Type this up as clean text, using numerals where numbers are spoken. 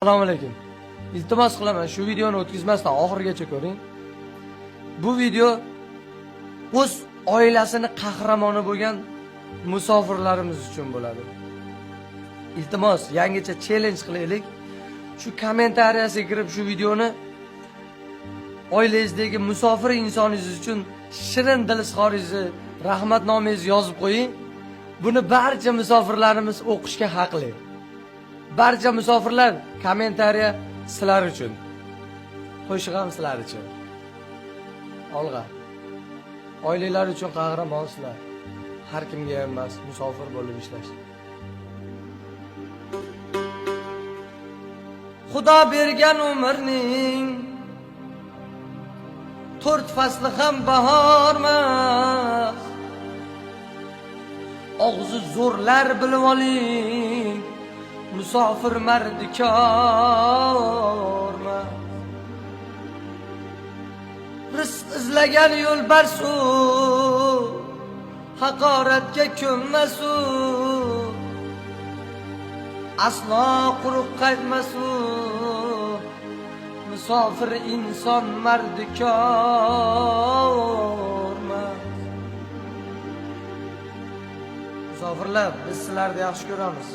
Assalomu alaykum. Iltimos qilaman, shu videoni o'tkazmasdan oxirigacha ko'ring. Bu video o'z oilasini qahramoni bo'lgan musofirlarimiz uchun bo'ladi. Iltimos, yangicha challenge qilaylik. Shu kommentariyasiga kirib shu videoni oilangizdagi musofir insoningiz uchun shirin dil izhoringizni, rahmatnomangizni yozib qo'ying. Buni barcha musofirlarimiz o'qishga haqli. Barcha musofirlar, kommentariya sizlar uchun. Qo'shiq ham sizlar uchun. Olg'a. Oilalar uchun qahramonsizlar. Har kimga emas, musofir bo'lib ishlash. Xudo bergan umrning to'rt fasli ham bahormas. Og'zi zo'rlar bilib oling, musofir mardikormas. Rizq izlagan yo'lbarsu, haqoratga ko'nmasu, aslo quruq qaytmasu, musofir inson mardikormas. Musofirlar, biz sizlarni yaxshi ko'ramiz.